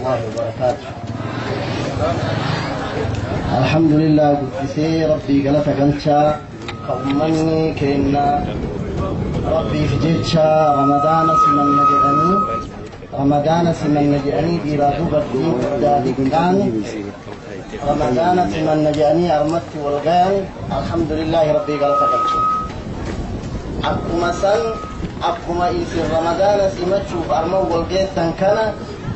الله وبركاته. الحمد لله قدسي ربي قلت قلتشا قومني كنا ربي في جيتشا رمضان سمن نجعني رمضان سمن نجعني ديرادو بدي دادقان رمضان سمن نجعني أرمت والغان الحمد لله ربي قلت قلتشا أكما سن أكما إيسي رمضان سمتشوف أرمو والغيثن كان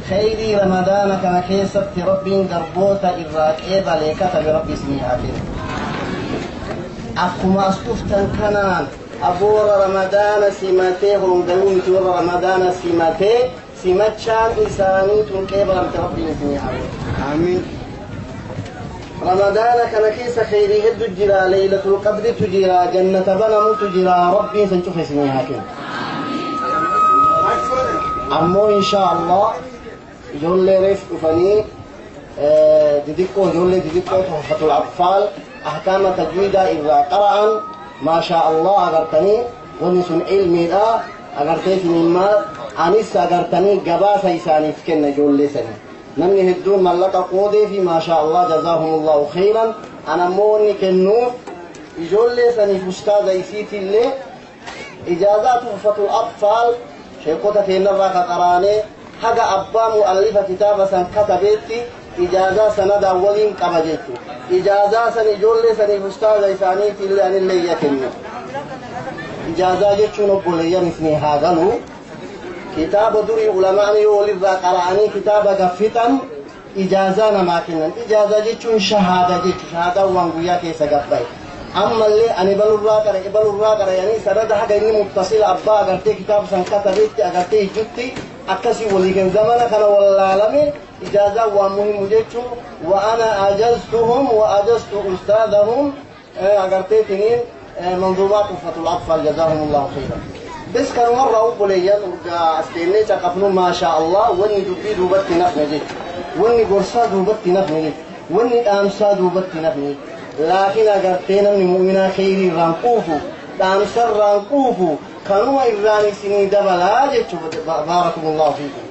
خيري رمضان كان كيست ربي دربوتا إراك إيبا ليكتا بربي سميها كده أكما أسكفتن كان أبور رمضان سمته هم قالوا تور رمضان سمته سمتشان إساني تنكيبا ربي سميها آمين. رمضان كان كيس خيري هد جرا ليلة القدر تجرا جنة بنم تجرا ربي سنشوف سميها كده أمو إن شاء الله جول ريف أفني ديديكو جول ديديكو تحفة الأطفال أحكام تجويدا إذا قرأ ما شاء الله أغرتني ونسون علمي لا أغرتني مما أنيس أغرتني قباسة إساني فكنا جول سني نمني هدون ملك قودي في ما شاء الله جزاهم الله خيرا. أنا موني كنوف جول سني فستاذ إسيتي اللي إجازات تحفة الأطفال شيخوتا في النظر قراني حاجة أبا مؤلفة كتابة سن كتبتي إجازة سند أولين قبجتو إجازة سن جول سن أستاذ إساني تلي أن اللي يكني إجازة جتشون بوليا نسني هذا لو كتاب دري علماء يولي ذا قراني كتابة قفتن إجازة نماكنا إجازة جتشون شهادة جتشون شهادة وانقويا كيسا قبائي أما اللي أنا بلو الراقر يعني سند حاجة إني متصل أبا أغرتي كتاب سن كتبتي أغرتي جتي أكسي ولكن زمنا كان والعالمين إجازة ومهم جتشو وأنا أجزتهم وأجزت أستاذهم أغرتي تنين منظومات تحفة الأطفال جزاهم الله خيرا. بس كان مرة أقولي أستيني تقفنوا ما شاء الله وني دبي دوبتي نفني جت وني قرصا دوبتي نفني جت وني أمسا دوبتي نفني لكن أغرتينا من مؤمنا خيري رانقوفو دامسر رانقوفو كانوا إراني سنين دبلا جتشو باركم الله فيكم.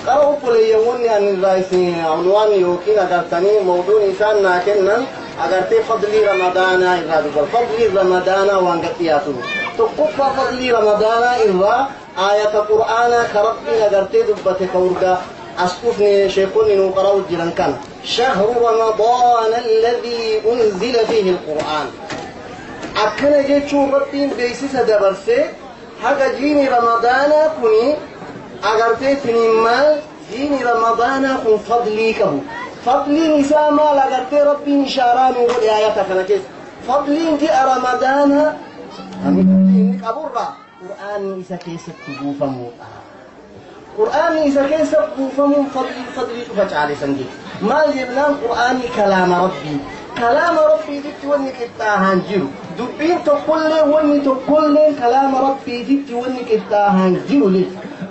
قرأوا قولي وني أن الرئيسين عنوان يوكين أغرتني موضوع إنسان ناكنن أغرتي فضلي رمضان إرادو فضلي رمضان وانقطياتو تقفى فضلي رمضان إرا آية قرآن كربي أغرتي دبتي كورغا أسقفني شيخوني نقرأوا الجيران كان شهر رمضان الذي أنزل فيه القرآن أكن جيتشو ربين بيسيس دبرسي حقا جيني رمضان كوني أغرتي تنمال جيني رمضان كن فضلي كهو فضلي نساء مال أغرتي ربين شاران وقل آياتك كنكيس فضلي جاء رمضان أمين قبرة قرآن إسا كيسة تبوفا موتا قرآن إذا كيس بوفم فضلي فضلي تفجع سنجي ما يبنان قرآن كلام ربي كلام ربي جت وني كتاهان جيرو دبين تقول وني تقول كلام ربي جت وني كتاهان جيرو لي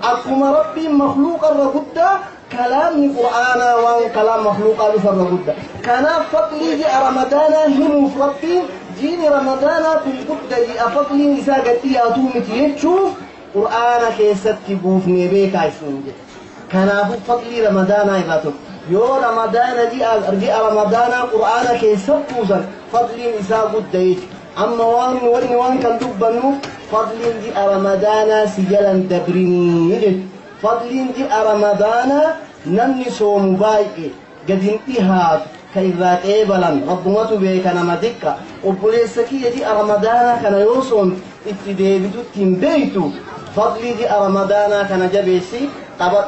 أكما ربي مخلوق الرغدة كلام قرآن وان كلام مخلوق الرغدة كان فضلي جاء رمضان هم ربي جيني رمضان كن قد جاء فضلي إذا قد ياتومتي يتشوف قرآن كيست بوفني بيك عيسون كان أبو فضلي رمضان إذا يو رمضان جاء رمضان قرآن كيست بوزن فضلي نساء قديش أما وان وان وان كان دبنو فضلي جاء رمضان سجلا دبريني فضلي جاء رمضان نمني صوم بايك قد انتهى كإذا قبلا ربما تبيك أنا مدكة وبوليسكي جاء رمضان كان يوصون اتديبتو تنبيتو فضلي جاء رمضان كان جبسي قبط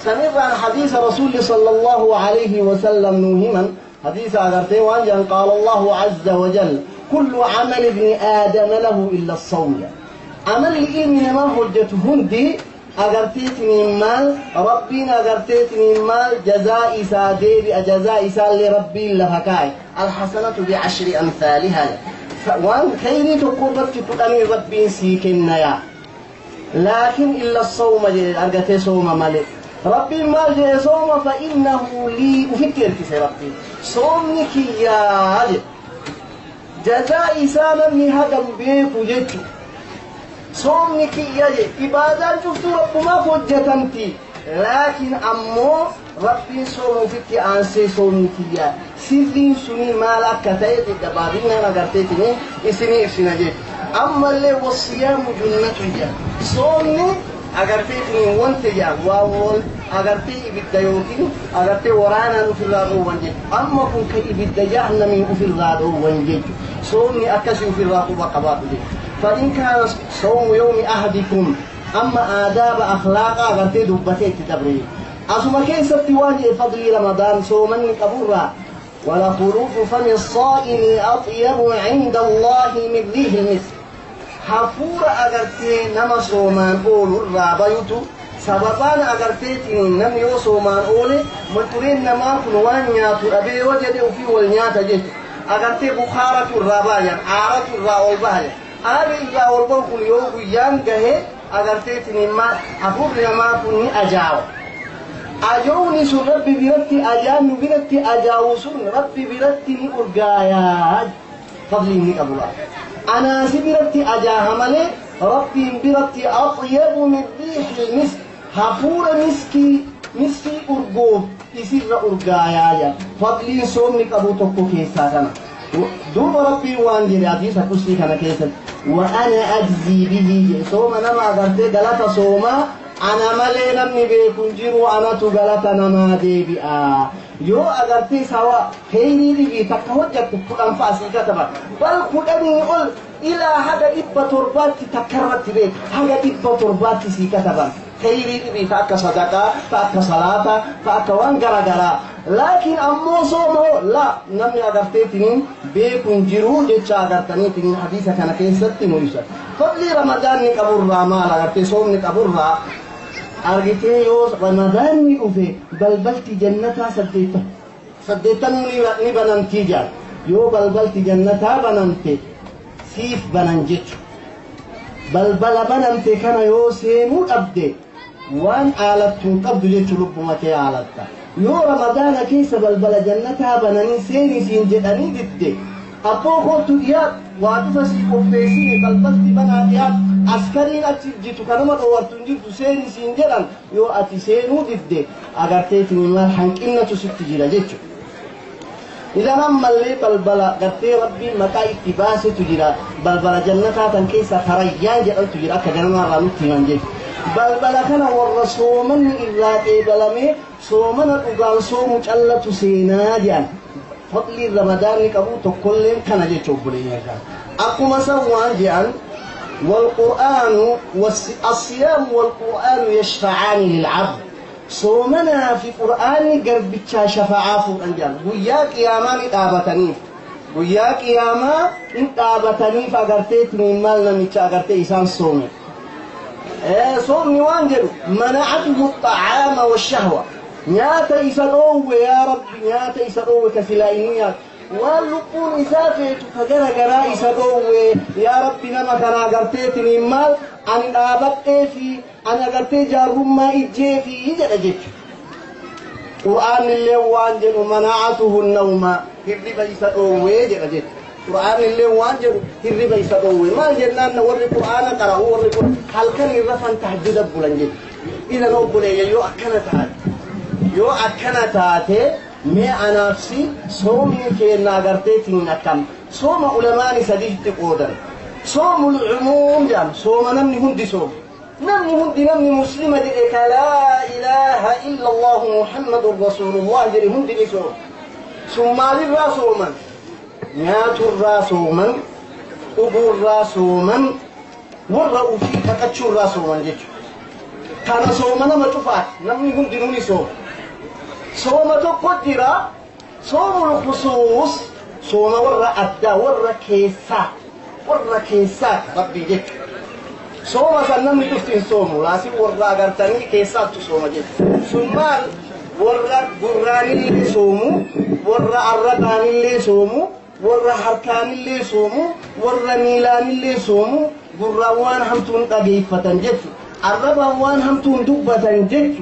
سمعنا حديث رسول صلى الله عليه وسلم نوهما حديث أغرتي وانجا قال الله عز وجل كل عمل ابن آدم له إلا الصوم عمل إني ما حجتهن دي أغرتيتني مال ربنا أغرتيتني مال جزاء سادي جزاء لربي لفكاي الحسنة بعشر أمثالها وان خيري تقربت تقني ربي سيكنا يا لكن إلا الصوم أرجتي صوم مالي ربي مال جي صوم فإنه لي أفكر كيس ربي صومك يا علي جزاء إسانا من هذا بيك وجدت صومك يا جي إبادة شفت رب ما فجتنتي لكن أمو Rabbiin sooma ofitti aansee soomni kiyya sirriin suni maal akka ta'e gabaabinaan agarteetini isinii ibsina jechuudha. Ammallee wasiyaamu junnatu jedha. Soomni agarteetini wanta jedha waa wal agartee ibidda yookiin agartee waraanaan ofirraa dhoowwan jechuudha. Amma kun kan ibidda jahannamii ofirraa dhoowwan jechuudha. Soomni akkasii ofirraa quba qabaatu jechuudha. فإن كان صوم يوم أحدكم أما آداب أخلاق أغرتي دبتي تدبري أصما كيست واجه فضل رمضان صوما قبورا ولخروف فم الصائم أطيب عند الله من ريح المسك حفور أغرتي نما صومان أول الرابيت سببان أغرتي نم يو صومان أول مطرين نما كنوان نياتو أبي وجد في والنيات جيت أغرتي بخارة الرابايا عارة الرابايا aarri irraa ol bahu kun yoo guyyaan gahe agarteetiin hafuurri namaa kun ni ajaawa. Ajoowni sun rabbi biratti ajaa'nu biratti ajaawu sun rabbi biratti ni urgaayaa fadli inni qabu laata. Anaasi biratti ajaaha malee rabbiin biratti axyabu min riixi misk hafuura miskii urgoof isirra urgaayaa jedha. Fadliin soomni qabu tokko keessaa kana. دوب ربي وان جراتي سكوسي كان كيسن وانا اجزي به صوم نما غرتي غلطه صوما انا مالي نمني بيكون جيرو انا تو غلطه نما دي بيا يو اغرتي سوا خيري دي تكوجت كدان فاسي كتب بل كدني قل الى هذا ابا تربات تكرت بي هذا ابا تربات سي كتب خيري دي تاك صدقه تاك صلاه تاك وان غرا لكن أمو صومه لا نمني أغرتيتنين بيكون جرو جيتشا أغرتنيتنين حديثة كان كيستي مريسة فضل رمضان نكبر رامال أغرتي صوم نكبر را أرغتي يوز رمضان نكوفي بلبلتي جنتا سديتا سديتا نبنانتي جان يو بلبلتي جنتا بنانتي سيف بنانجيتش بلبل بنانتي كان يو سينو أبدي وان آلتون قبض جيتش لبمتي آلتا yoo ramadaana keessa balbala jannataa bananii seeni siin jedhanii didde abboo kootu dhiyaat waa dhufa sii qopheessine balbalti banaa dhiyaat askariin achi jitu kanuma dhoowwartu hin jirtu seeni siin jedhan yoo ati seenuu didde agarteetiin maal hanqinnatu sitti jira jechuudha. Idan ammallee balbala gartee rabbiin maqaa itti baasetu jira balbala jannataa tan keessa farayyaan jedhantu jira akka ganamaarraa nutti himan jechuudha. Balbala kana warra soomanni irraa qeebalamee soomana dhugaan soomu callatu seenaa jedhan fadli ramadaanni qabu tokkolleen kana jecha obboleeyyan kana akkuma san waan jedhan والقرآن الصيام والقرآن يشفعان للعبد صومنا في قرآن قربتشا شفاعة فوران جان ويا قياما ندابتنيف ويا قياما ندابتنيف أغرتيت من مالنا نتشا أغرتي إسان صومي صومني وان جلو منعته الطعام والشهوة نياتا إسان يا ربي نياتا إسان كسلائنيات واللقون إسافيت فجرى جرى إسان يا ربي نما كان أغرتيتني مال أن أبقى في أن أغرتي جارهما إجي في إجي أجي قرآن اللي وان جلو منعته النوم هرب إسان إجي أجي قرآن اللي وان جلو هرب إسان ما جنان وري قرآن قرأه وري قرآن هل كان الرفن تهجد بلنجي إذا نوبلي يو أكنا تعالى يو أكنا تاتي مي أنافسي صومي كينا غرتيتين أكم صوم علماء سديه تقودن صوم العموم جام صوم نمني هندي صوم نمني هندي نمني مسلمة لا إله إلا الله محمد رسول الله جري هندي صوم ثم الرسوما نيات الرسوما أبو الرسوما ورأوا في تكتشو الرسوما جيتشو كان صومنا ما تفعل نمني هندي نوني صوم صوم تقدر صوم الخصوص صوم ورا أدى ورا كيسا ورا كيسا ربي جيت صوم سنمني تفتين صوم لاسي ورا أغرتني كيسا تصوم جيت ثم ورا قراني اللي صومو ورا الرقاني اللي صومو ورا حركاني اللي صومو ورا ميلاني اللي صومو قروان همتون قديفة جيت الربوان همتون دبة جيت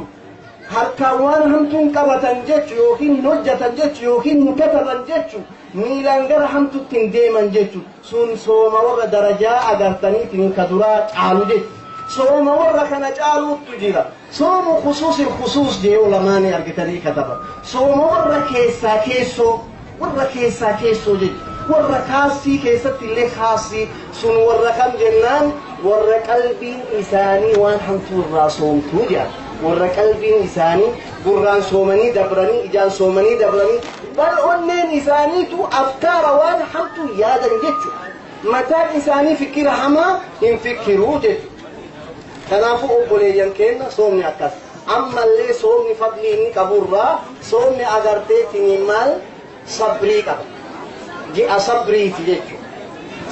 harkaan waan hamtuun qabatan jechu yookiin hin hojjatan jechu yookiin hin kataban jechu miilaan gara hamtutti hin deeman jechu sun sooma warra darajaa agartaniitiin ka duraa caalu jechu Sooma warra kana caaluuttu jira. Soomu khusuusi khusuus jee ulamaani argitanii kataba. Sooma warra keessaa keessoo, warra keessaa keessoo jechuudha. Warra kaasii keessatti illee kaasii sun warra kam jennaan warra qalbiin isaanii waan hamtuu irraa soomtuu jedha. Warra qalbiin isaanii gurraan soomanii dabranii, ijaan soomanii dabranii, bal onneen isaaniitu afkaara waan hamtuu yaadan jechuudha. Mataan isaanii fikira hamaa hin fikiruu jechuudha. Kanaafuu obboleeyyan keenya soomni akkas. Ammallee soomni fadlii inni qaburraa soomni agarteetiin maal sabrii qaba. Ji'a sabriiti jechuudha.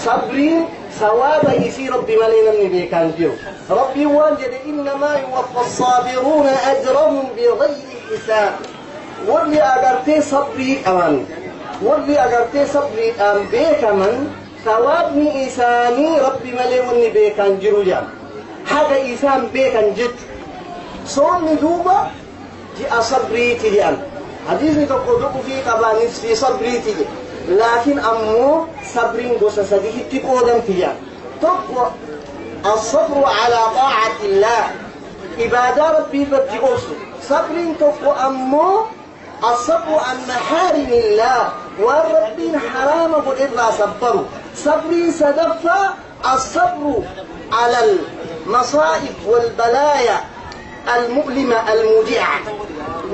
Sabriin sawaaba isii rabbi malee namni beekaan jiru. Rabbiin waan jedhe innamaa yuwaffa saabiruuna ajrahum bighayri hisaab. Warri agartee sabrii qaban, warri agartee sabriidhaan beekaman sawaabni isaanii rabbi malee wanni beekaan jiru jedhama. Haga isaan beekan jechuudha. Soomni duuba ji'a sabriiti jedhama. Hadiisni tokko dhu'ufii qabaanis fi sabriiti jedha. Laakiin ammoo sabriin gosa sadiitti qoodamti jedhama. Tokko as-sabru alaa xaa'ati illaah, ibaadaa rabbii irratti obsu. Sabriin tokko ammoo as-sabru an mahaarimillah, waan rabbiin haraama godhe irraa sabbaru. Sabriin sadaffaa as-sabru alal masaa'ib wal balaaya al-mu'lima al-muji'a,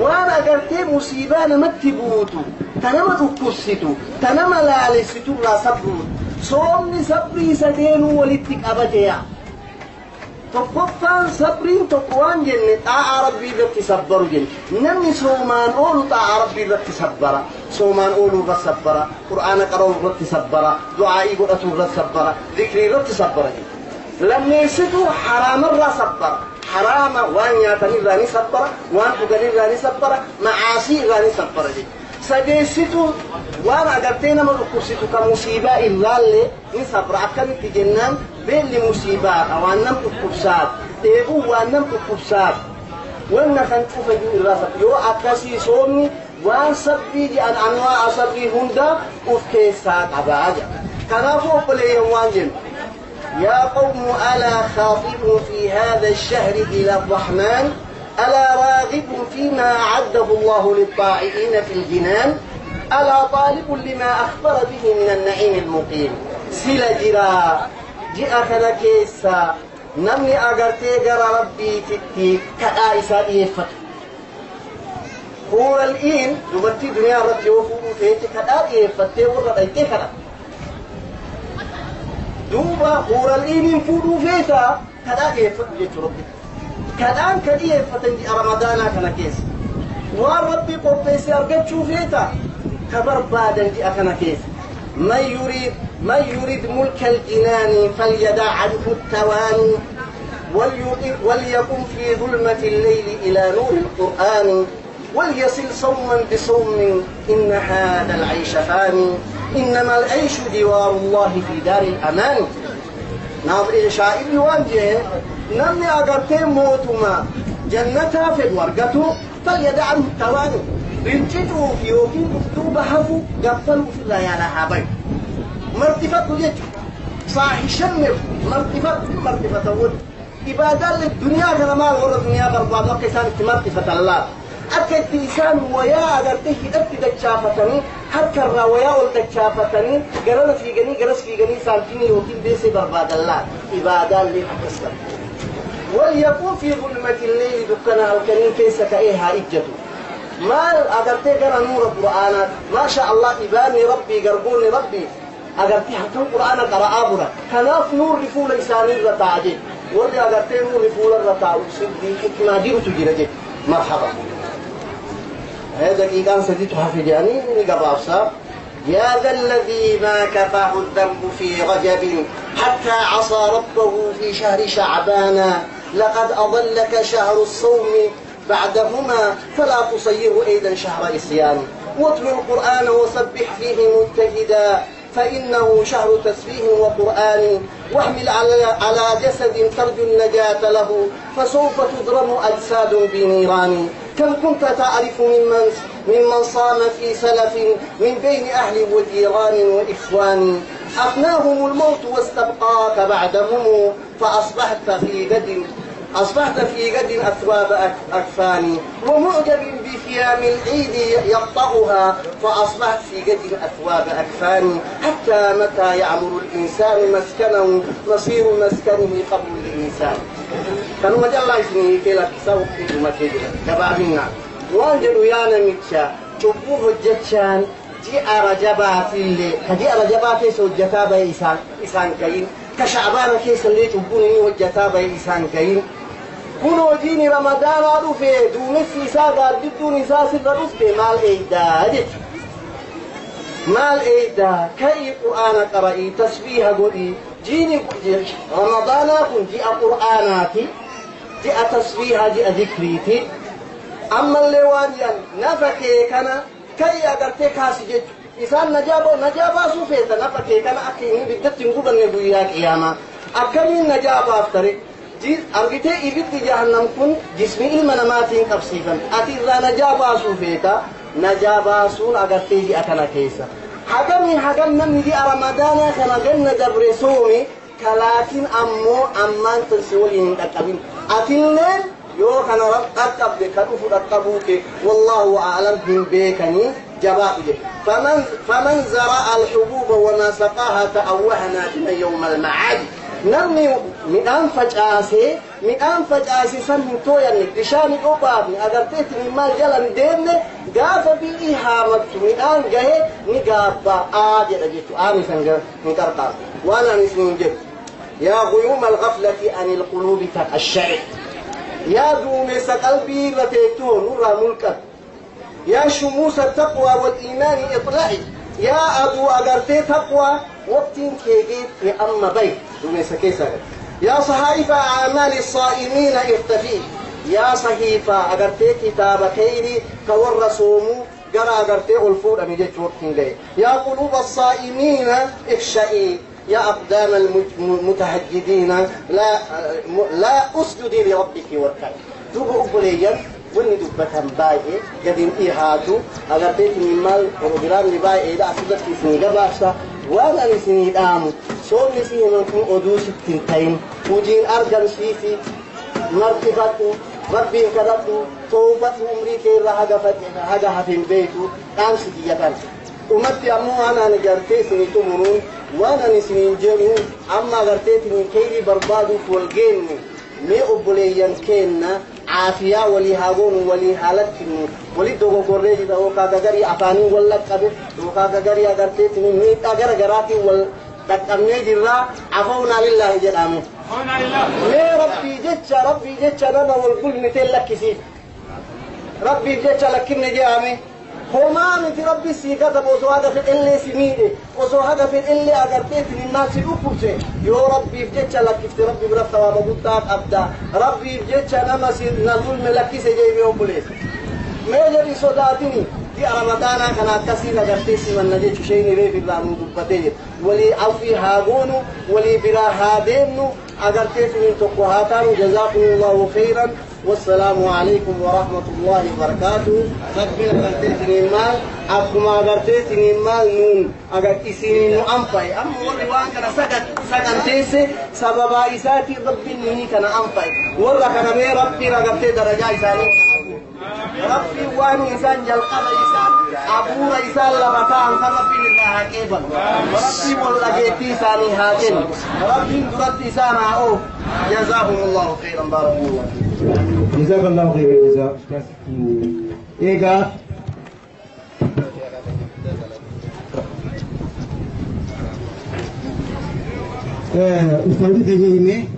waan agartee musiibaa namatti buutu, ta nama dhukkubsitu, ta nama laalessitu irraa sabruun. Soomni sabrii sadeenuu walitti qabateya. Tokkoffaan sabriin tokko waan jenne xaa'aa rabbii irratti sabbaru jenne. Namni soomaan oolu xaa'aa rabbii irratti sabbara. Soomaan ooluu irratti sabbara, qur'aana qara'uu irratti sabbara, du'aa'ii godhatu irratti sabbara, zikrii irratti sabbara jenne. Lammeessituu haraamarraa sabbara. Haraama waan nyaatanirraa ni sabbara, waan dhuganirraa ni sabbara, macaasii irraa ni sabbara jechuudha. Sadeessituu waan agartee nama dhukkubsitu ka musiibaa irraallee ni sabra. Akkamitti jennaan beelli musiibaadha, waan nam dhukkubsaat, dheebuun waan nam dhukkubsaat, wanna kan cufayyuu irraa sabra. Yoo akkasii soomni waan sabrii jedhan anwaa'a sabrii hundaa uf keessaa qabaa jedha. Kanaafuu obboleeyyan waan jennu, يا قوم ألا خاطب في هذا الشهر إلى الرحمن، ألا راغب فيما أعده الله للطائعين في الجنان، ألا طالب لما أخبر به من النعيم المقيم. سلا جرا جاء كيسا نمني أغرتي غرا ربي تتي كآيسا إيفت هو الإين دبتي دنيا ربي وفوقو تيتي كآ إيفتي ورد أيتي كنا دوبا هو الإين فودو فيتا كآ إيفت جيت ربي كدان كديفتن دي رمضان كان كيس وربي قفيس أرجتشو فيتا كبر بادن دي أكنا كيس. من يريد ملك الجنان فليدع عنه التواني، وليقم في ظلمة الليل إلى نور القرآن، وليصل صوما بصوم إن هذا العيش فاني، إنما العيش جوار الله في دار الأمان. ناظر شاعر وانجه نمني أغرتي موتما جنتها في ورقته فليدع عنه التواني، رنجتو في يوكين مكتوبة هفو قفلوا في الليالة هابي مرتفة يجو صاحي شمر مرتفة مرتفة ود إبادة للدنيا كما ما غرة الدنيا برباد وكيسان مرتفة الله أكد إنسان ويا أغرتي هدت دكشافتني هركر ويا ولدكشافتني قرنا في جني قرس في جني سانتيني يوكين بيسي برباد الله إبادة للحكسر. وليكون في ظلمة الليل دكنا الكريم كيسك إيها إجتو ما أغرتي قرأ نور القرآن ما شاء الله إباني ربي قربوني ربي أغرتي حتى القرآن قرأ أبرا كناف نور رفول إساني الرتاجي ورد أغرتي نور رفول الرتاج سيدي حكمة ديرو تجيرجي. مرحبا هذا كيكان سديت حفجاني نقبافسا. يا ذا الذي ما كفاه الذنب في رجب حتى عصى ربه في شهر شعبان، لقد أضلك شهر الصوم بعدهما فلا تصيره أيضا شهر إصيان، واتل القرآن وسبح فيه مجتهدا فإنه شهر تسبيح وقرآن، واحمل على جسد ترجو النجاة له فسوف تضرم أجساد بنيران. كم كنت تعرف ممن صام في سلف من بين أهل وجيران وإخوان، أفناهم الموت واستبقاك بعدهم فأصبحت في غد أصبحت في غد أثواب أكفاني ومعجب بثيام العيد يقطعها فأصبحت في غد أثواب أكفاني حتى متى يعمر الإنسان مسكنه مصير مسكنه قبل الإنسان كانوا مجال اسمه كلا كسو ما تجري كبابنا وانجلو يا نمتشا تبوه الجتشان جاء رجبات اللي كجاء رجبات سوجتا بإسان إسان كين كشعبان كيس اللي تبوني وجتا بإسان كين كنو جيني رمضان عروفه دومسي ساقا جدوني ساسي رؤوس مال إيدا مال إيدا كي قرآن قرأي تسبيح قولي جيني رمضان كن جاء قرآناتي جاء تسبيح جاء ذكريتي أما اللي وانيان نفكي كان كي أغرتي كاسي جيت إسان نجابة سوفيتا نفكي كان أكي بدت نقوبا نبويا قياما أكمل نجابة أفتري أرغتي إبت جهنم كن جسمي إلما نماتين قبسيفا أتي إذا نجابة سوفيتا نجابة سون أغرتي جي أكنا كيسا حكمي حكم نمي دي رمضان كان جنة دبرسومي كلاكين أمو أمان تنسولين أكبين أتلين يو كان رب أكبد كنوف أكبوك والله أعلم من بيكني جبابه فمن زرع الحبوب وما سقاها تأوه نادما يوم المعاد نمني من أنفج آسي سن تويا نكشاني أبابني أغرتيت من مال جلن ديمني قاف بإيهامت من أنجه نقابا آجل أجيت آمي سنجر نكرقا وأنا نسنين جد يا غيوم الغفلة عن القلوب تقشعي يا دومس قلبي رتيتو نور ملكك يا شموس التقوى والإيمان إطلعي يا أبو أغرتي تقوى وقت كيجيت في أما بيت دومس كيسا يا صحائف أعمال الصائمين ارتفي يا صحيفة أغرتي كتاب خيري كور صومو جرى أغرتي الفور أمجيت وقت لي يا قلوب الصائمين اخشئي يا أقدام المتهجدين لا أسجدي لربك واركعي دوب أبليا وني دبتهم باي قديم إيهاتو أغرتيت من مال بروجرام لباي إذا أصدقت سني قباشة وأنا سني آمو صومي سني من أدوس التنتين وجين أرجم سيفي مرتبته ربي كذبته توبة أمري كي هجا في البيت أمس ديتان أمتي أمو أنا نجرتي سني تمرون وأنا نسنين جرون أما غرتيت من كيري بربادو فولجين مي أبليان كينا عافية ولي هاغون ولي حالتني ولي دوغو غوريجي دو كاغاري أفاني ولا قبل دو كاغاري أغرتيت من ميت أغر غراتي وال تكمني جرا عفونا لله جل آمين عفونا لله مي ربي جتش ربي جتش أنا والقول متين لك ربي جتش لكني جي آمين هما من ربي سيكا وصو هذا في اللي سميده وصو هذا في اللي أغرتيت من الناس أكبسه يا ربي بجتش لك كفت ربي برفت ومبوطاك أبدا ربي بجتش نما نظلم لك سيجيبي أبوليس ما جري صداتني دي رمضان كان كسي نغرتيسي من نجيش شيء ريف الله مدبتين ولي عفي هاغونو ولي برا هادينو أغرتيت من تقوهاتان جزاكم الله خيرا والسلام عليكم ورحمة الله وبركاته. ربي أغرتيتني المال أكما أغرتيتني المال نون أغر إسيني نؤمفاي أما ورّي كان سكت تيسي سببا إساتي ربي نيني كان أمفاي ورّا كان مي ربي رغبتي درجة إساني ربي وان إنسان جلقب إنسان أبور إنسان لبكان ربي لله هكذا ربي والله إساني هاكين ربي درت إنسان أوف جزاهم الله خيرا بارك الله فيكم. جزاك الله خير الجزاء. إيجا أستاذ تجيني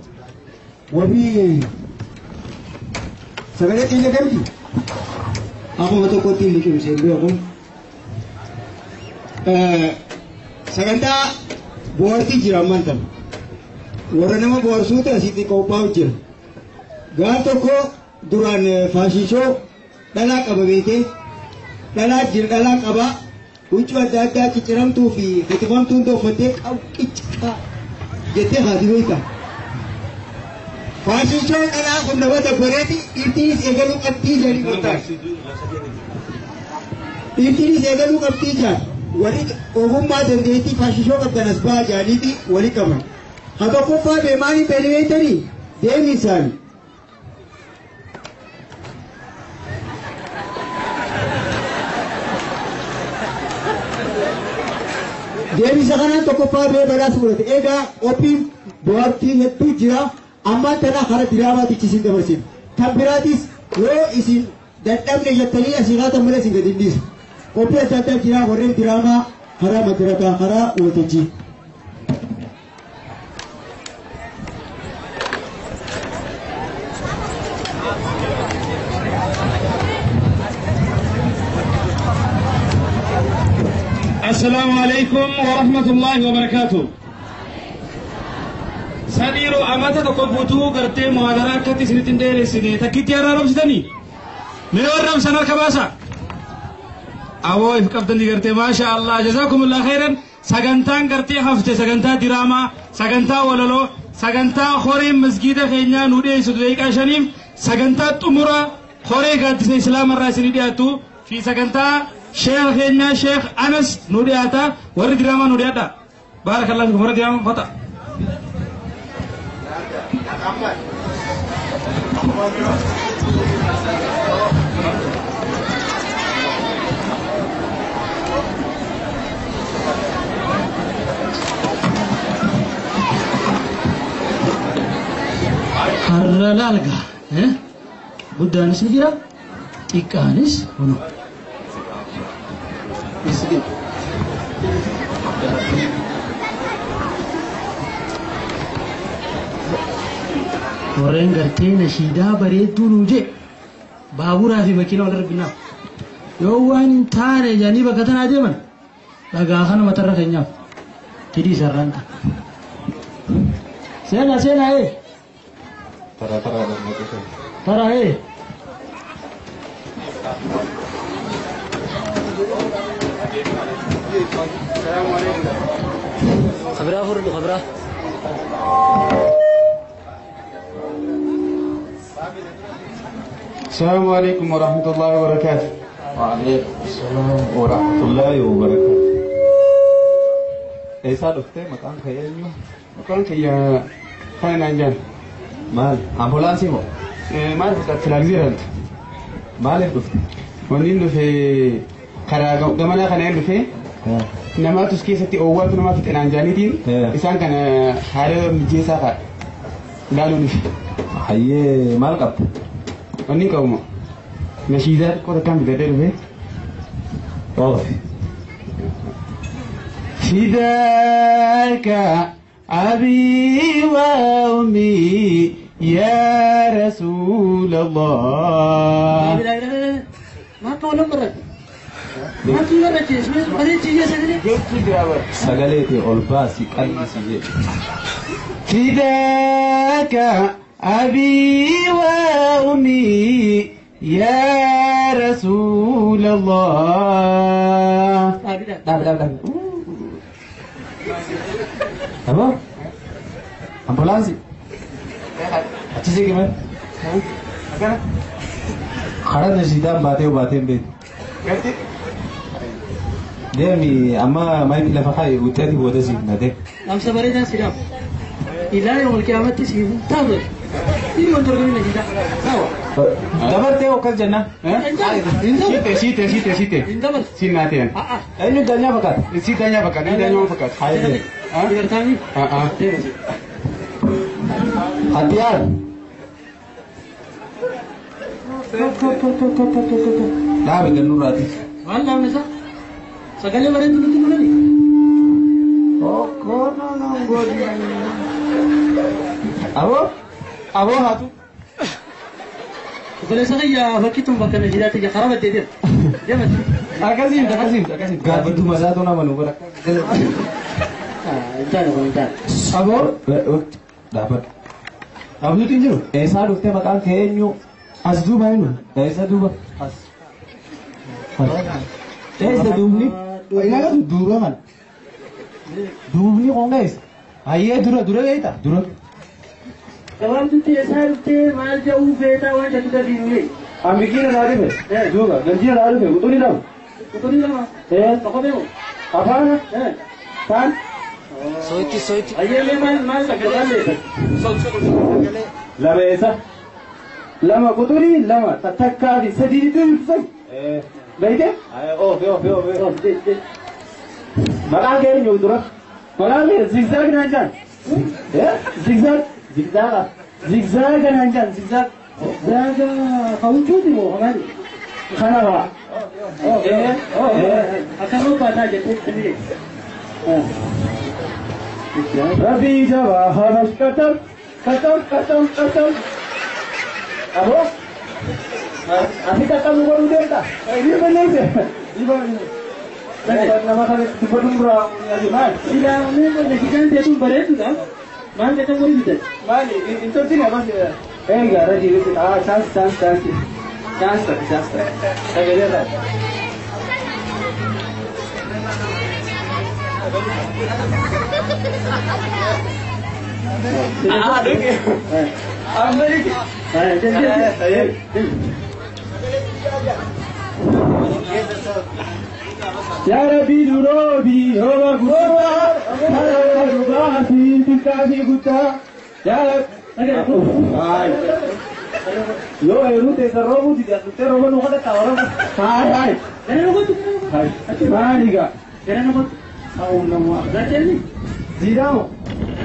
وبي سبعة إلى كم؟ Aku mau koti lagi bisa aku. Saganta buarti jiraman tan. Warna nama buarsu tu asiti kau paucir. Gato ko duran fashiso dalak ababete dalak jir dalak aba ucu ada ada ciciram tu fi ketifam tu untuk fotek au kicka jete hadiwita. Fashiso dalak kundawa terbereti itis egalu kati jadi kota. Itis egalu kati jar. Wali ogummaa dandeettii faashishoo qabdan as bahaa jaaniiti wali qaban. Ha tokkoffaa beemaanii beeleetanii deemi isaanii. Deebisa kanaan tokkoffaa bee badhaasa fudhate. Egaa qophiin bohaartii hedduu jira. Ammaan tana karaa diraamaatichi isin dabarsina. Kan biraatis yoo isin dadhabne jettanii asii kaatan malee isin gadi hin dhiisu. Qophii adda addaa jira warreen diraamaa karaa madirakaa karaa waltajjii. السلام عليكم ورحمة الله وبركاته. سديرو أمتا تقبوتو قرتي مهاجرة كتي سنتين دير سنة تكتي أنا رب سدني. من ورم سنة كباسة. أبو إفكابتن قرتي ما شاء الله جزاكم الله خيرا. سجنتان قرتي هفته سجنتا دراما سجنتا ولولو سجنتا خوري مسجد خينا نودي سدويك عشانيم سجنتا تمورا خوري قدس إسلام الرئيسي دياتو في سجنتا شيخ هنا شيخ أنس نودياتا ورد دراما نودياتا بارك الله فيكم ورد دراما فتا Harra guddaanis ni jira xiqqaanis hono. Warreen gartee nashiidaa bareedduu nuu jee baaburaa fi makiina wal arginaaf yoo waan hin taane jedhanii bakka tanaa deeman dhagaa kana matarra keenyaaf tidii sarraan ta'a. Seenaa seenaa ee. Tara tara tara ee. خبرة فرد خبرة. السلام عليكم ورحمة الله وبركاته. وعليكم السلام ورحمة الله وبركاته. إيسا دفتي مكان خيالي؟ مكان خيا خيا نانجان. مال أمبولانسي مو؟ مال فقط في مال دفتي؟ ونين في karaa gamanaa kana dhufee namaatu keessatti oowwaatu nama fixe naan jaaniitiin isaan kana haala mijeessaa fa'a ilaaluu dhufe. Hayyee maal qabda? Wanni qabu nashiidaa xiqqoo takkaan bitadhee dhufe. Oofi. فداك أبي وأمي يا رسول الله. ما تقول مرة ما تقول Sagaleeti ol baasi qal'isi jedhe. فداك أبي وأمي يا رسول الله. Dhaabi dhaabi dhaabi. Aboo ambulaansii achi siqi mee. Karaa nashiidaan baatee baatee hin beektu. Deemi amma maayikii lafa kaa'i wuxeeti booda siif natee. Amsa bareedaa sidaaf. Ilaa yoomul qiyaamatti siif taatu. Inni wal dorgomii nashiidaa. Sawa. Dabartee akkas jenna. Siite siite siite siite. Hin dabartu. Si naateen. Eenyu daanyaa fakkaata? Si daanyaa fakkaata. Inni daanyaa fakkaata. Haayee. Dubartaanii. Hadiyaar. Dhaabe gannurraati. Maal dhaabne isaa? Sagalee bareedduu nutti mul'ani. Aboo aboo haatu. Obboleessa kiyya fakkii tun bakka nashiidaatti ija karaa baddee deema. Deemati. Akkasiin akkasiin akkasiin. Gaaffidduu masaatu nama nu bara. Hin taane kun hin taane. Aboo. Dhaabbadhu. Abduutu hin jiru. Eessaa dhuftee maqaan kee eenyu? As duuba eenyu? Eessa duuba? As. Eessa duubni? Ilaala duuba mana. Duubni kun eessa? Hayyee dura dura eeyita dura. Gabaabdutti eessaa dhuftee maal jedhuu feetaa waan jedhu dafiinee. Amikiina naa dhufe. Duuba ganjiina naa dhufe quxurii lama. Quxurii lama. Tokko beeku. Afaana. Taan. Soitti soitti. Ayyee maal maal sagalee Lama eessa? Lama quxurii lama takkaa fi sadii ibsan. Beeyte? Oof oof oof. Maqaan kee eenyu dura? Maqaan kee zigzaag naan jaan. Zigzaag. Zigzaaga. Zigzaag naan jaan zigzaag. Zaaga hawjuuti moo maali? Kana fa'a. Akkasuma baataa jettee. Rabbi jabaa habash qatam qatam qatam qatam. Aboo. Ati qaqqabu godhuu deemta? Ni balleesse. Ni balleesse. Nama kana dubbatu duraa maal? Silaa mee nashiidaan teetuun bareedudha. Maal jedhan godhu bitan? Maali? Hin tolchine amas. Egaa rajii ah chance chance chance. Chance takka chance takka. Sagalee irraa. Ah, dhuge. Amma dhuge. Ya Rabbi duroobi rooba guddaa rooba dhugaatii xiqqaa fi guddaa ya Rabbi. Yoo eeruu teessa roobuu dide as dhuftee rooba nu kadhatta oromo. Haay haay. Gara nu kottu. Maali gaa? Gara nu kottu. Sa'uun namaa. Gaachani. Ziidaamu.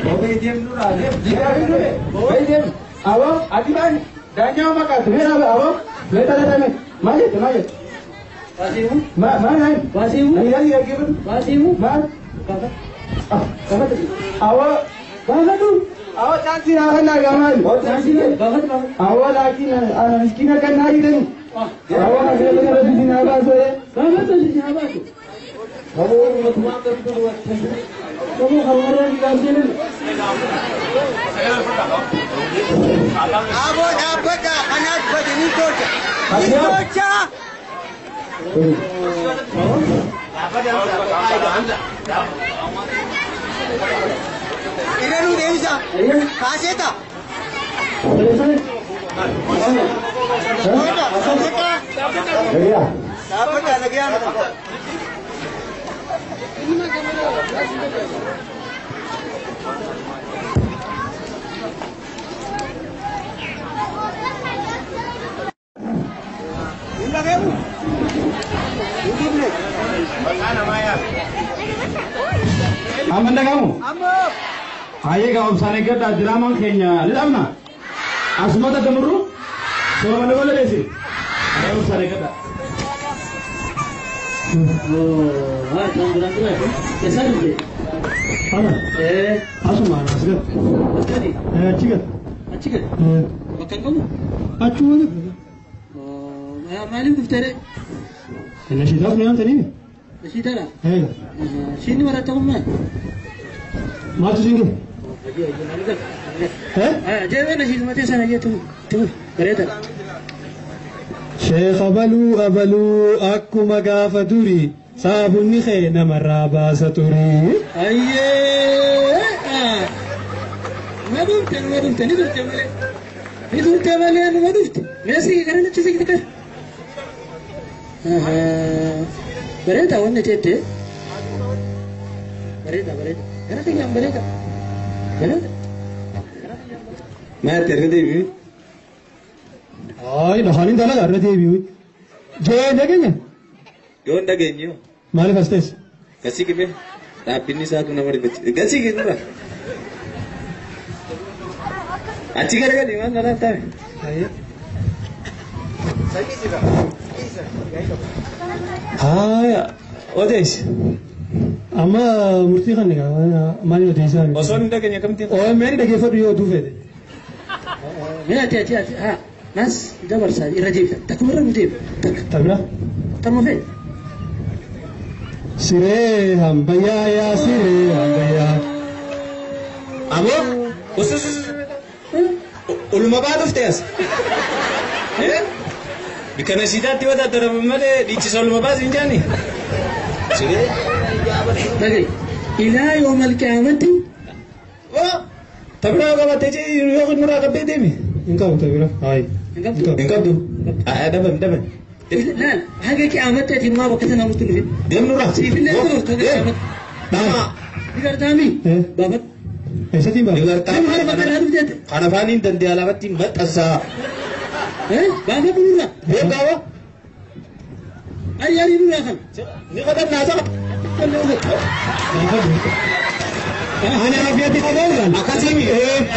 Kophee deemnu dhaa deemu. Ziidaamu dhufe. Kophee deemu. Awoo. Ati maali? Daanyaa maqaatu. Mee dhaaba awoo. Mee dhalatame. Maal jette maal jette? Waasiimu. Maal maal? Waasiimu. Nayyaa dhaggeeffatu. Waasiimu. Maal? Gaafadhu. Awoo. Gaafadhu. Awoo chaansii naa kennaa gaa maali? Chaansii gaafadhu gaafadhu. Awoo laakiin ana miskiina kan naa jedhani. Awoo kana rabbi si naa baasu. Gaafadhu si naa baasu. Kamu harumara di gaafadhu. Aboo dhaabbadha kanaaf bade ni tolcha. Ni tolcha. Irra nu deebisa. Kaaseeta. Kaaseeta. Dhaabbadha nagayaan. Amma dhagamu? Hayyee gaa obsaan eeggadhaa diraamaan keenya ni dhabna. Asumata damurru sooma nama laleessi. Hayyee obsaan eeggadhaa. Oh, kan duraan dura eessa dhufte? Ana. Asuma as gad. As gadi? Achi gad. Achi gad? Bakka hin qabu? Achuma gad. Maaliif dhufte ree? Nashiidaaf ni waamtanii? Nashiidaadha? Eega. Shiinni baratta kun maal? Maaltu siin gahe? Ajaa'ibee nashiiduma sana jettu bareedaadha. Sheekh abaluu abaluu akkuma gaafa durii saabunni kee namarraa baasa turii. Ayyee! Ma dhufte ma dhufte ni turte malee. Ni turte malee ma dhufte. Meesii gara nutti siqte kara. Bareeda wanni jette. Bareeda bareeda. Gara kiyyaan bareeda. Bareeda. Maal irra deebi'u? Ay, lafaaniin dalagaa irra deebi'u. Jee dhageenya? Yoo hin dhageenye hoo? Maaliif as teesse? Gasii qibee dhaabbinni isaatu nama rifachiisa. Gasii qibee Achi garagali maal nalaa taa'e? Haaya, Odeessi. Amma murtii kan egaa maali odeessaa? Osoo hin dhageenye akkamitti? OMN dhaggeeffadhu yoo oduu feete. Mee ati ati ati haa nas dabarsaa irra deebita. Takkuma irra nu deebi. Takka. Tabira. Tamma feete. Siree hambayyaa yaa siree hambayyaa. Aboo usus uluma baa dhufte as. Bikka nashiidaatti yoo daddaraman malee dhiichisa uluma baas hin jaani. Siree. Dhagahi. Ilaa yoomal qiyaamatti. Tabira qabattee yoo nurraa qabbee deemi. Hin qabu tabira. Hayi. Hin qabdu. Hin qabdu. Dhaban dhaban. Laal haga qiyaamatti ati maa bakka tana mutu dhufin. Deem nurraa. Siifillee turuuf haga qiyaamatti. Dhama. Digartaami. Baafat. Eessatiin baafata? Digartaa. Kan afaaniin danda'e lafatti maxxansaa. Baafat nurra. Beekawa. Ari ari nurra kan. Ni kadhannaa ta'a. Ani afiyatti qabamuudhaan. Akkasii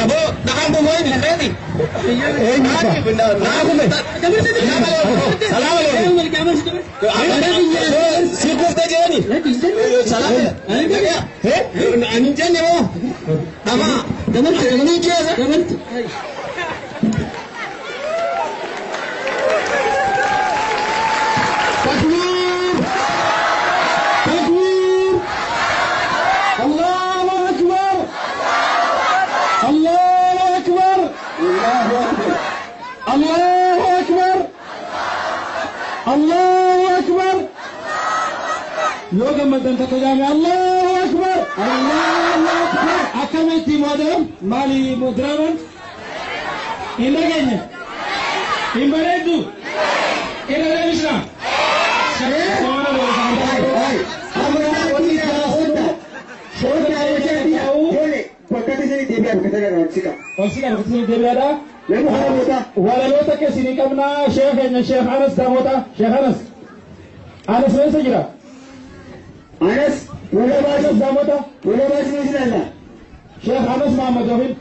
aboo dhagaan boboo hin dhaqeeti. Salaam alaikum. Si kufte jeeni. Salaam. Ani jenne moo. Dhama. Ni keessa. Takbir! Takbir! Allahu Akbar! Allahu Akbar! Allahu Akbar! Allahu Akbar! Yoo gammaddan takka jaame Allahu Akbar! Allahu Akbar! Akkamitti moodam? Maali diraamaan? Hin dhageenye? Hin bareeddu? Irra deebisnaa? Walaloota keessanii qabnaa sheekh keenya Sheekh Anas Daamota Sheekh Anas Anas eessa jira? Anas fuula Anas Daamota fuula baasii ilaalla. Sheekh Anas Mahammad Joohin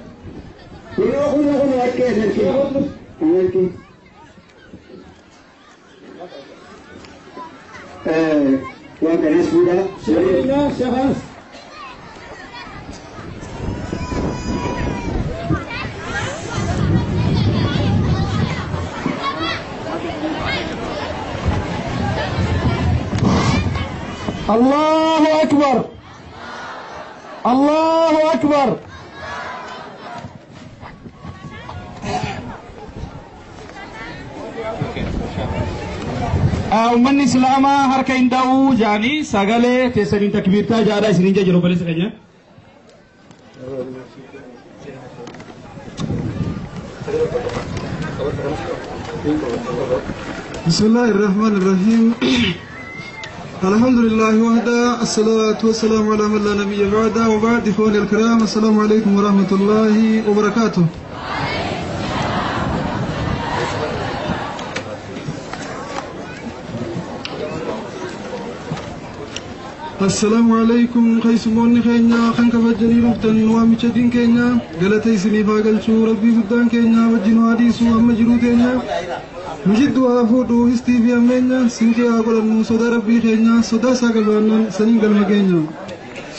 Yeroo kun kun harkee harkee. Harkee. Waan kanas fuudha. Sheekh keenya Sheekh Anas الله أكبر الله أكبر Uummanni Islaamaa harka hin da'uu jaanii sagalee keessaniin takbiirtaa jaadhaa isiniin jiru obboleessa keenya. بسم الله الرحمن الرحيم الحمد لله وحده الصلاة والسلام على من لا نبي بعده وبعد. إخواني الكرام، السلام عليكم ورحمة الله وبركاته. السلام عليكم. خيسموني خينا خنك فجري رفتن وامشدين كينا غلطي سني فاقل شو ربي قدان كينا وجنو حديثو أما جروتينا مجدوا فودو استيفي أمينا سنكي أقول أنو صدا ربي خينا صدا ساقلوانا سنين قلمكينا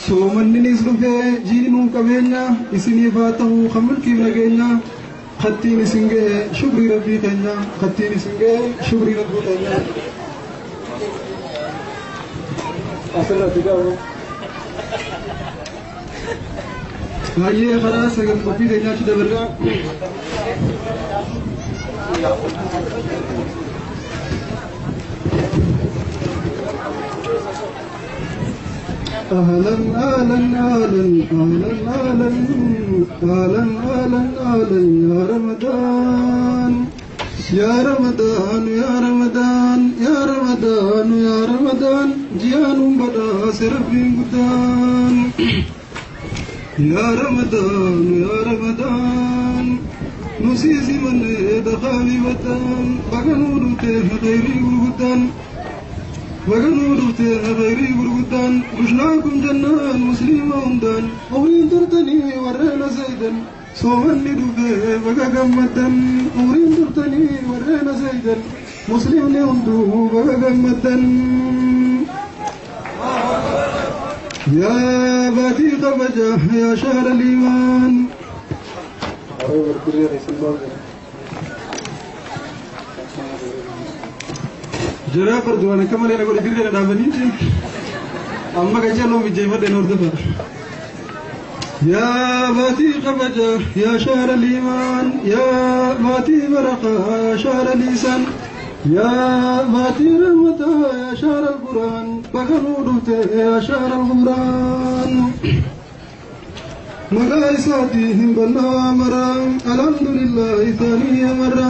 سومن نسلفه جيني نوكبينا إسني فاته خمل كيف لقينا خطين سنجه شكري ربي خينا خطين سنجه شكري ربي خينا. Baay'ee karaa sagal qophii teenyaatti dabarraa. أهلا أهلا أهلا أهلا أهلا أهلا أهلا أهلا يا رمضان يا رمضان يا رمضان يا رمضان يا رمضان جيان بدا سرفين قدان يا رمضان يا رمضان نسيسي من دخامي ودان بغنور خيري قدان بغنور خيري قدان رشناكم جنان مسلمون دان وين ترتني ورينا زيدا سومني دفه بقى قمتن ورين ترتني ورينا زيدا مسلم يندو بقى قمتن يا باتي قبجة يا شهر الإيمان. جرا فردوانا كما لنا قول درنا دابني أما كجلو بجيفة دنور دفع. يا باتي قبجة يا شهر الإيمان يا باتي برقة يا شهر الإنسان يا باتي رحمة يا شهر القرآن بغنودته يا شهر الغفران. مقايساتهم بنا مرة الحمد لله ثانية مرة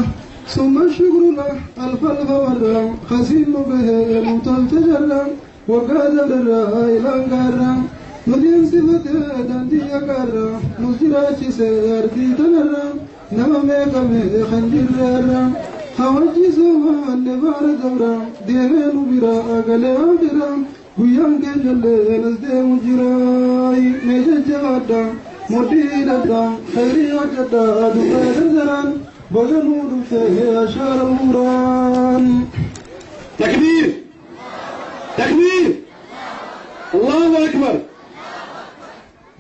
ثم الشكر له ألف ألف مرة خزين به المتجرى وقادر الرأي لنقرى Nudeemsifate daandii haqaarra nus jiraachise ardii tanarra nama meeqame kan jirreerra hawajjiisoo maanne baara dabra deemee nu bira galee bira guyyaan keenyallee nas deemu jira mee jajjabaadha mudhii hidhadha khayrii hojjedha dubraa dardaraan baga nuu dhufte ashaara muraan. تكبير تكبير الله أكبر.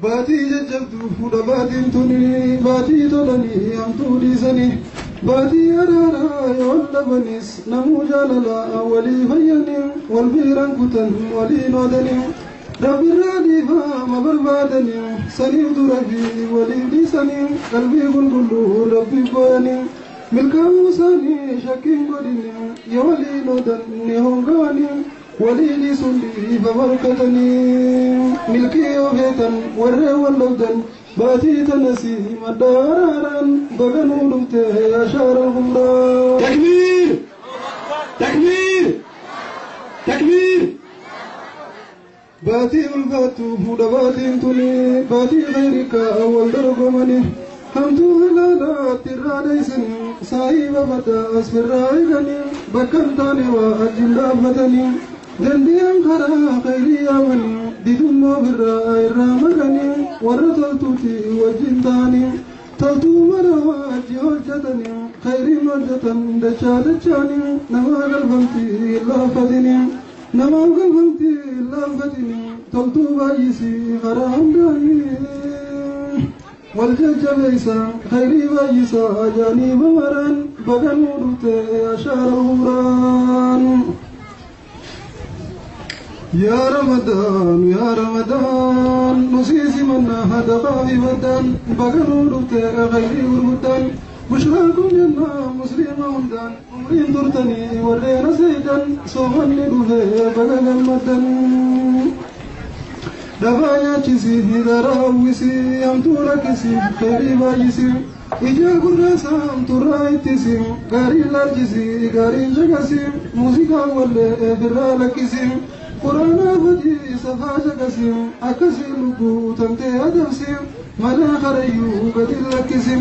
Baatii jajjabduu fuudha baatiin tuni baatii tolanii hamtuu dhiisanii baatii araaraa yoo dhabanis namuu jaalalaa walii fayyanii wal biiraan kutan waliin oodanii rabbirraa dhiifama barbaadanii saniif dura fi waliif dhiisanii qalbii qulqulluu rabbiif boo'anii milkaa'uu isaanii shakkiin godhanii yoo waliin oodan ni hongaanii waliin dhiisuun dhiifama harkatanii milkii yoo feetan warreen wal dhabdan baatii tanasii madda araaraan baga nuu dhufte ashaara humraa. تكبير تكبير تكبير. Baatii ulfaattu fuudha baatiin tuni baatii khayrika wal dorgomani hamtuu halaalaatti irraa dheeysanii saahiba badaa as firraa eeganii bakka hin taane waa ajjin dhaabbatanii dandeen karaa khayrii yaamanii didummoo birraa irraa maqanii warra toltuuti wajjin ta'anii toltuu mana wajji hojjetanii khayriin hojjetan dachaa dachaanii namaa galfamtii hin laaffatinii namaaf galfamtii hin laaffatinii toltuu baay'isii karaa hundaanii wal jajjabeessa khayrii baay'isaa jaaniiba maraan baga nuu dhufte ashaara humraan. يا رمضان يا رمضان نسيسي منا هذا قافي ودان بقنو ربتي غيري ورودان بشراكم جنة مسلمة ودان عمرين درتني ورينا سيدان صومني رفي بقى المدن دفايا تشيسي دراويسي أمتوركسي خيري بايسي ija gurraasa hamtuurraa ittisi gaarii laalchisi gaarii caqasi muuziqaa wallee firraa lakkisi quraanaa hojii safaa caqasi akkasii lubbuu tamtee adabsi malee karayyuu gadi lakkisi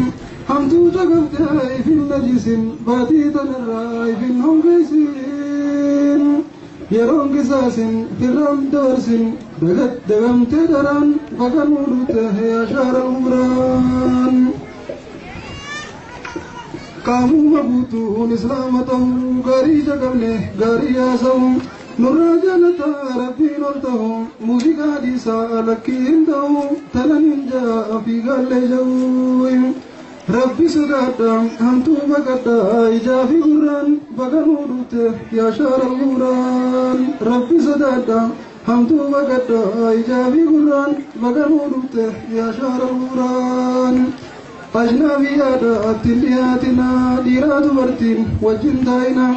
hamtuu caqaftee ifin najisin baatii tanarraa ifin hongeessin yeroon qisaasin firraan dabarsin dagamtee daraan baga nuu dhufte ashaara umraan. Qaamuma guutuun islaama ta'uu gaarii caqabne gaarii haasa'u nurraa jaalataa rabbiin ol ta'u muuziqaa dhiisaa lakkii hin ta'u tanan hin ja'a fiigaallee ja'u rabbi sodaadha hamtuu baqadha ijaa fi gurraan baga nuu dhufte yaa shaara gurraan rabbi sodaadha hamtuu baqadha ijaa fi gurraan baga nuu dhufte yaa shaara gurraan. Ajnabiyyaadha ittiin dhiyaatina dhiiraa dubartiin wajjin taa'ina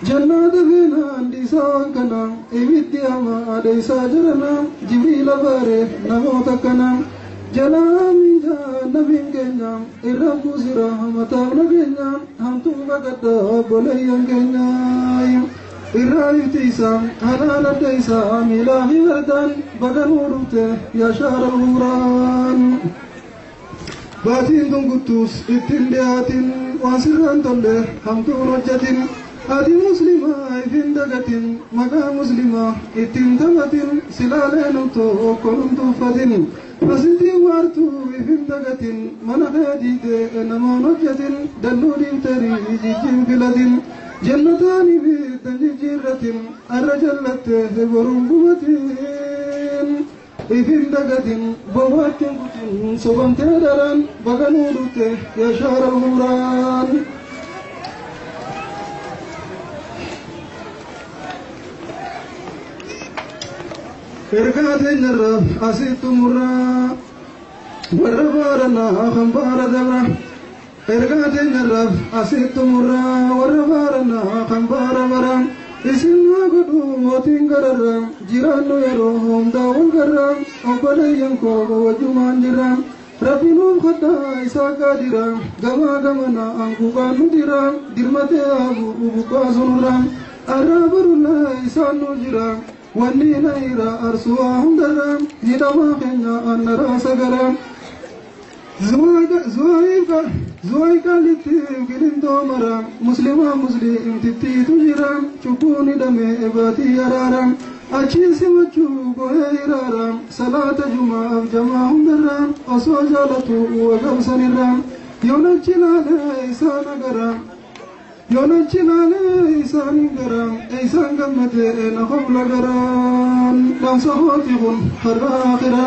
jannaata feenaan dhiisaa waan kana ibiddi hamaa dheeysaa jirana jibriila baaree namoota kana jalaa miijaa nabiin keenya irra buusira mataaf nageenya hamtuu baqadha obboleeyyan keenya irraa iftiisa halaal adda isaa miilaa fi fardaan baga nuu dhufte yaa shaara gurraan. Baatiin tun guttuus ittiin dhiyaatin waan sirraan tolle hamtuun hojjetin ati muslimaa ifin dagatin maqaa muslimaa ittiin taphatin silaalee tokko tuffatin asitti waartuu ifin dagatin mana kee diidee namaan hojjetin dalluu dhiiftarii jijjiin filatin jannataan ibiddan jijjiirratin arra jallattee boruun gubatin. Ifin dagatin bobaattiin kutin sobamtee daraan baga nuu dhufte yaa shaara gurraan. Ergaa teenyarraaf asitti murraa warra baaranaa kan baara dabra. Ergaa teenyarraaf asitti murraa warra baaranaa kan baara bara. Isin haa godhu mootiin gararra jiraannu yeroo hundaa wal garra obboleeyyan koo wajjumaan jirra rabbi nuuf kadhaa isaa gaadira gamaa gamana anguqaan nu dira dirmatee haa buqqaasu nurra arraa barullaa isaan nu jira Wanni nayra arsuwaa hundarra hidhamaa keenya annaraa sagara zuwaay qaalitti qilintoo mara muslimaa muslimtittiitu jira cubbuun hidhame baatii araara achii simachuu gohee hiraara salaata jumaaf jamaa hundarra osoo jaalatu wagabsanirra yoonachi laalee isaan agara yoonachi laalee isaan gara isaan gammade na hobla garaan dhaamsa hooti kun har'a akhira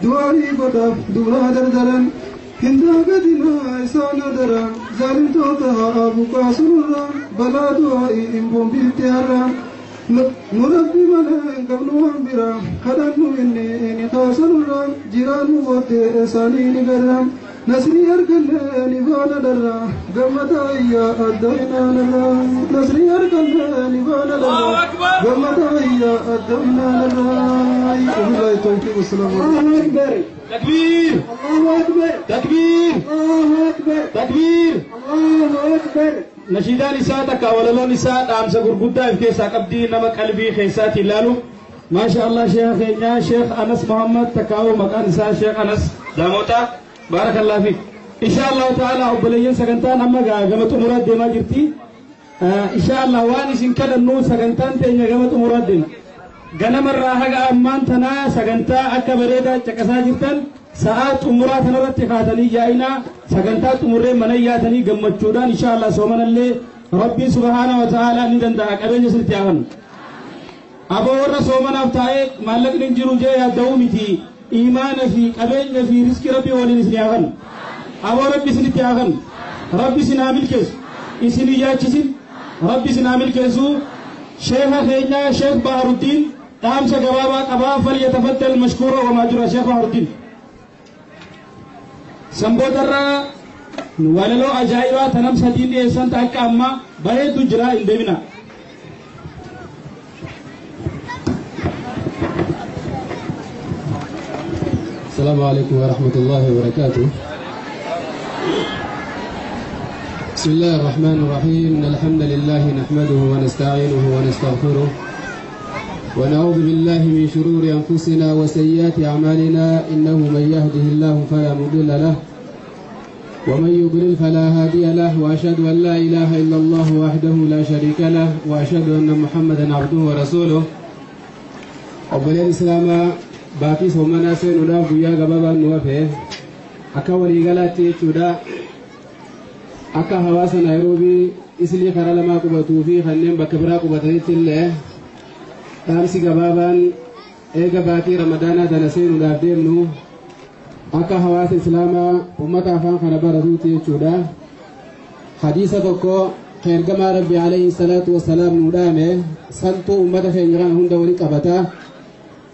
du'aarii godhaaf dubraa dardaran hindaagatinaa isaan adara zaalimtoota haa buqaasunurra balaa du'aa'ii hin boombiitti har'a nu rabbi malee hin qabnu waan bira kadhannu inni ni kaasanurra jiraannu booddee isaanii ni garra nasrii arganne ni baana dharra gammadaa iyyaa adda inaanarra nasrii arganne ni baana dharra gammadaa iyyaa adda inaanarra. Wabillahi tawfiiq wassalaamu alaykum. تكبير الله أكبر تكبير الله أكبر تكبير الله أكبر. Nashiidaan isaa takka walaloon isaa dhaamsa gurguddaa of keessaa qabdii nama qalbii keessaatti ilaalu. Maasha Allah sheekha keenyaa Sheekh Anas Muhammad takkaa'u maqaan isaa Sheekh Anas Daamota baarakallahu fiik. Insha Allah ta'ala obboleeyyan sagantaan amma gama xumuraa deemaa jirti. Insha Allah waan isin kadhannu sagantaan teenya gama xumuraa deema. Ganamarraa haga ammaan tanaa sagantaa akka bareedaa caqasaa jirtan sa'aa xumuraa tanarratti kaatanii yaa'inaa sagantaa xumurree mana yaatanii gammachuudhaan insha Allah soomanallee rabbiin subhaana wa ta'ala ni danda'a qabeenya sirriitti hafan. Aboo warra soomanaaf taa'ee maallaqni hin jiru jee yaadda'uu miti iimaana fi qabeenya fi riskii rabbii waliin isin hafan. Aboo rabbi isinitti hafan. Rabbi isin haa milkeessu. Isin yaachisin. Rabbi isin haa milkeessu. Sheekha keenyaa Sheekh Baharuddiin dhaamsa gabaabaa qabaa falyatafaddal mashkuura wamaa jira Sheekh Baharuddiin. Sanbootarraa walaloo ajaa'ibaa tanam sadiin dhiyeessan akka ammaa bareedu jira hin deemina. السلام عليكم ورحمة الله وبركاته. بسم الله الرحمن الرحيم. إن الحمد لله نحمده ونستعينه ونستغفره ونعوذ بالله من شرور أنفسنا وسيئات أعمالنا. إنه من يهده الله فلا مضل له ومن يضلل فلا هادي له، وأشهد أن لا إله إلا الله وحده لا شريك له، وأشهد أن محمدا عبده ورسوله. أبو الإسلام baatii soomanaa seenuudhaaf guyyaa gabaabaan nu hafe akka waliigalaatti jechuudha. Akka hawaasa Naayiroobii islii karaa lamaa qubatuu fi kanneen bakka biraa qubatanitti illee dhaamsi gabaabaan eega baatii ramadaanaa tana seenuudhaaf deemnu akka hawaasa islaamaa uummata afaan kana baratuutti jechuudha. Hadiisa tokko kan ergamaa Rabbi alayhi salaatu wassalaam nuu dhaame santuu uummata keenya kana hunda waliin qabata.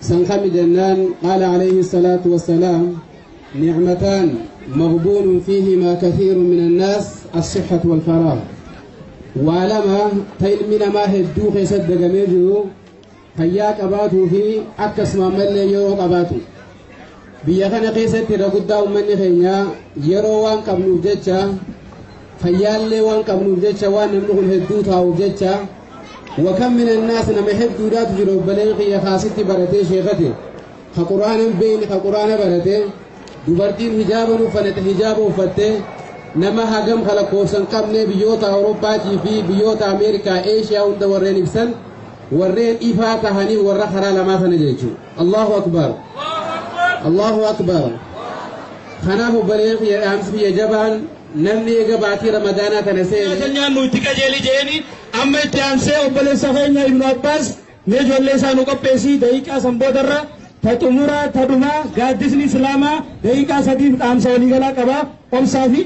سنخم جنان قال عليه الصلاة والسلام: نعمتان مغبون فيهما كثير من الناس، الصحة والفراغ. ولما تيلمنا ما هدوخ يصدق ميجو فياك أباتو في أكس ما ملي يروق أباتو بيخنا قيسة رقدا ومن خينا يروان قبل جتشا فيالي وان قبل جتشا وان نملغ الهدوتا وجتشا. وكم من الناس نما يحب دولات جروب بلين خاصتي برتي شيختي خقران بين خقران برتي دبرتين حجابا وفنت حجابا وفتي نما هاجم خلقوسن قبل بيوتا أوروبا في بيوتا أمريكا إيشيا وند ورين إبسن ورين إفاتا هني ورا خرا لما سنجيجو. الله أكبر الله أكبر. خناه بلين في أمس في جبل namni eega baatii ramadaanaa kana seene nyaannu itti qajeeli jeeni amma itti aansee obboleessa keenya Ibnu Abbaas mee ijoollee isaa nu qopheessii daqiiqaa san boodarra ta xumuraa ta dhumaa gaaddisni islaamaa daqiiqaa sadiif dhaamsa waliigalaa qabaa obsaa fi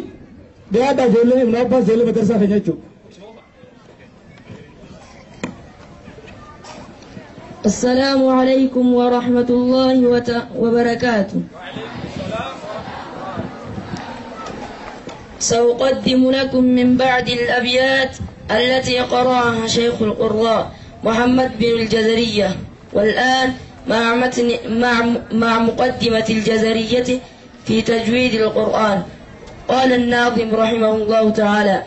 dhiyaadha ijoollee Ibnu Abbaas ijoollee madarsaa keenya jechuudha. السلام عليكم ورحمة الله وبركاته. سأقدم لكم من بعد الأبيات التي قرأها شيخ القراء محمد بن الجزرية، والآن مع مقدمة الجزرية في تجويد القرآن. قال الناظم رحمه الله تعالى: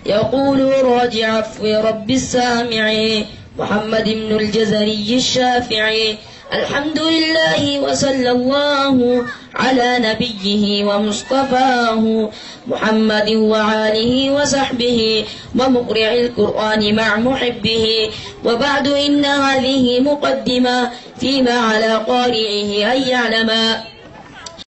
يقول راجع عفو رب السامع محمد بن الجزري الشافعي. الحمد لله وصلى الله على نبيه ومصطفاه محمد وعاله وصحبه ومقرئ القرآن مع محبه. وبعد، إن هذه مقدمة فيما على قارئه أن يعلم.